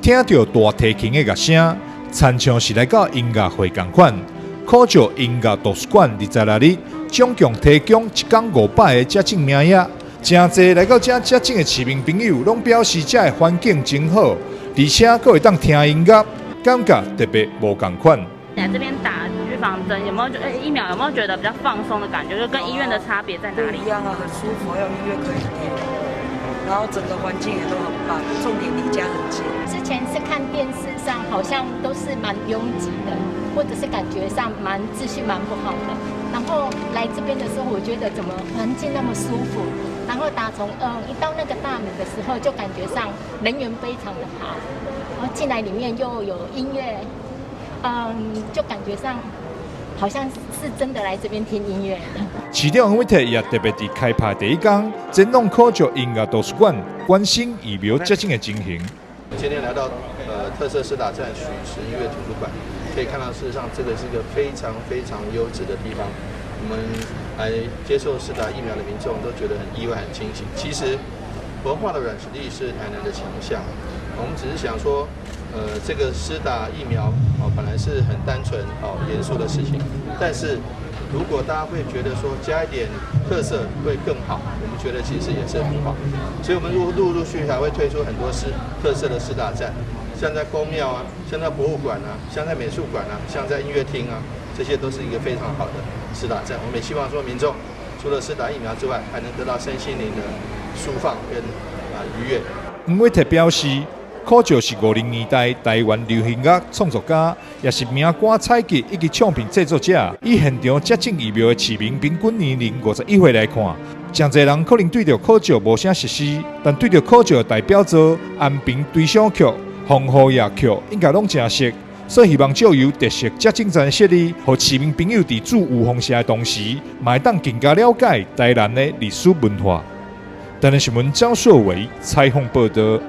聽著大提琴的樂聲，親像是來到音樂會仝款。可石音樂圖書館26日總共提供一工500個接種名額，誠濟來到遮接種的市民朋友攏表示遮的環境真好，而且閣會當聽音樂，感覺特別無仝款。來這邊打預防針，有沒有覺得疫苗有沒有覺得比較放鬆的感覺？就跟醫院的差別在哪裡？不一樣啊，很舒服，還有音樂可以聽，然後整個環境也都很棒，重點離家很近。之前是看電視上好像都是蠻擁擠的，或者是感覺上蠻秩序蠻不好的。然後來這邊的時候，我覺得怎麼環境那麼舒服？然後打從一到那個大門的時候，就感覺上人緣非常的好，然後進來裡面又有音樂，就感覺上好像是真的來這邊聽音樂的。市長黃偉哲也特別佇開拍第一工，前往可石音樂圖書館關心疫苗接種的情形。今天來到特色施打站許池音樂圖書館，可以看到事實上這個是一個非常非常優質的地方。我們來接受施打疫苗的民眾都覺得很意外、很驚喜。其實文化的軟實力是台南的強項，我們只是想說，這個施打疫苗哦，本來是很單純哦嚴肅的事情，但是如果大家會覺得說加一點特色會更好，我們覺得其實也是很好。所以，我們陸陸陸續續還會推出很多施特色的施打站，像在宮廟啊，像在博物館啊，像在美術館啊，像在音樂廳啊，這些都是一個非常好的施打站。我們也希望說，民眾除了施打疫苗之外，還能得到身心靈的舒放跟愉悅。黃偉哲表示，可石是50年代台灣流行樂創作家，也是名歌採集以及唱片製作者。以現場接種疫苗的市民平均年齡51歲來看，誠濟人可能對著可石無啥熟悉，但對著可石的代表作《安平堆想曲》、《風雨夜曲》應該攏誠熟。所以希望藉由特色接種站設立，予市民朋友佇注預防射的同時，嘛會當更加了解台南的歷史文化。台南新聞張碩偉採訪報道。